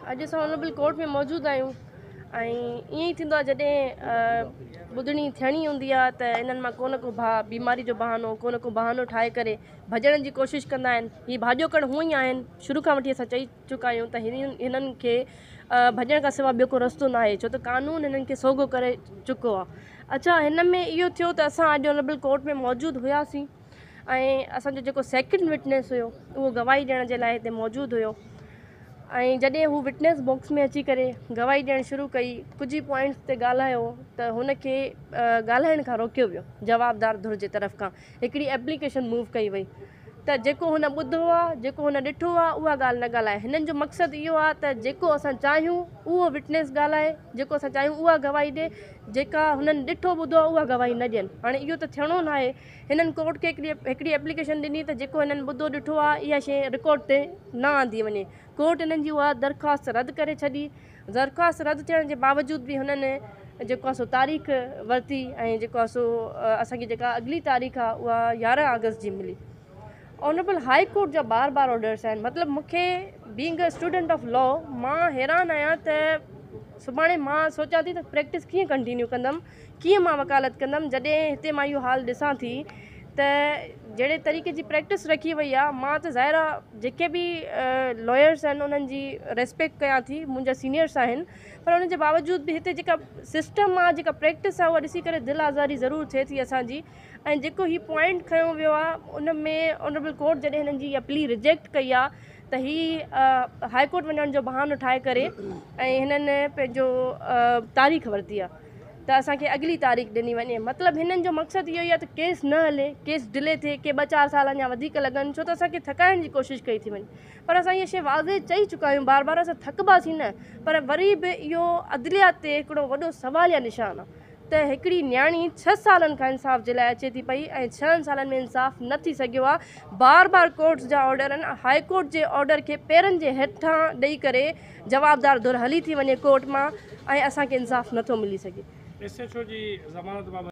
اڄ اسان honourable court ۾ موجود آهيون ۽ ائين ئي ٿيندو آهي جڏهن ٻڌڻي ٿيڻي هوندي آهي ته انهن مان ڪو نه ڪو ڀا بيماري جو بهانو ڪو نه ڪو بهانو ٺاهي ڪري ڀڄڻ جي ڪوشش ڪندا آهن. هي ڀاڄوڪڙ هونئن ئي آهن، شروع کان وٺي اسان چئي چڪا آهيون ته هنن کي ڀڄڻ کان سواء ٻيو ڪو رستو ناهي، ڇو ته قانون هنن کي سوگهو ڪري چڪو آهي. اڇا هن ۾ اهو ٿيو ته اسان اڄ آنريبل ڪورٽ ۾ موجود هياسين ۽ اسان جو جيڪو سيڪنڊ وٽنيس هيو اهو گواهي ڏيڻ جي لاء هتي موجود هيو ۽ جڏهن هو وٽنيس باڪس ۾ اچي ڪري گواهي ڏيڻ شروع ڪئي، ڪجهه ئي پوائنٽس تي ڳالهايو ته هن کي ڳالهائڻ کان روڪيو ويو. جوابدار ڌر جي طرف کان هڪڙي ايپليڪيشن موو ڪئي وئي ته جيڪو هن ٻڌو آهي، جيڪو هن ڏٺو آهي، اها ڳالهه نه ڳالهائي. هنن جو مقصد اهو آهي ته جيڪو اسان چاهيون اهو وٽنيس ڳالهائي، جيڪو اسان چاهيون اها گواهي ڏي، جيڪا هنن ڏٺو ٻڌو آهي اها گواهي نه ڏين. هاڻي اهو ته ٿيڻو ناهي. هنن ڪورٽ کي هڪڙي ايپليڪيشن ڏني ته جيڪو هنن ٻڌو ڏٺو آهي اها شيء رڪارڊ تي نه آندي وڃي. ڪورٽ هنن جي اها درخواست رد ڪري ڇڏي. درخواست رد ٿيڻ جي باوجود به هنن جيڪو آهي سو تاريخ ورتي ۽ جيڪو آهي سو اسان کي جيڪا اڳلي تاريخ آهي اها 11 آگسٽ جي ملي. آنريبل هاء ڪورٽ جا بار بار آرڊرس آهن. مطلب مون کي being a student of law مان حيران آهيان ته سڀاڻي مان سوچان ٿي ته پريڪٽس ڪيئن ڪنٽينيو ڪندم، ڪيئن مان وڪالت ڪندم، جڏهن هتي مان اهو حال ڏسان ٿي ته جهڙي طريقي جي پريڪٽس رکي وئي آهي، مان ته ظاهر آهي جيڪي به لائرس آهن انهن جي ريسپيڪٽ ڪيان ٿي، منهنجا سينيئرس آهن، پر ان جي باوجود به هتي جيڪا سسٽم آهي، جيڪا پريڪٽس آهي، اها ڏسي ڪري دل آزاري ضرور ٿئي ٿي اسان جي. ۽ جيڪو هي پوائنٽ کنيو ويو آهي ان ۾ آنريبل ڪورٽ جڏهن هنن جي اها پلي ريجيڪٽ ڪئي آهي ته هي هاء ڪورٽ وڃڻ جو بهانو ٺاهي ڪري ۽ هنن پنهنجو تاريخ ورتي آهي ته اسان کي اڳلي تاريخ ڏني وڃي. مطلب هنن جو مقصد اهو ئي آهي ته ڪيس نه هلي، ڪيس ڊلي ٿئي، ڪي ٻه چار سال اڃا وڌيڪ لڳن، ڇو ته اسان کي ٿڪائڻ جي ڪوشش ڪئي ٿي وڃي. پر اسان اها شيء واضح چئي چڪا آهيون بار بار، اسان ٿڪباسين نه، پر وري به اهو عدليه تي هڪڙو وڏو سواليه نشان آهي ته هڪڙي نياڻي 6 سالن کان انصاف جي لاء اچي ٿي پئي ۽ 6 سالن ۾ انصاف نه ٿي سگهيو آهي. بار بار ڪورٽس جا آرڊر آهن، هاء ڪورٽ جي آرڊر کي پيرن جي هيٺان ڏئي ڪري جوابدار ڌر هلي ٿي وڃي ڪورٽ مان ۽ اسان کي انصاف نه ٿو ملي سگهي. ايس ايڇ او جي ضمانت بابت.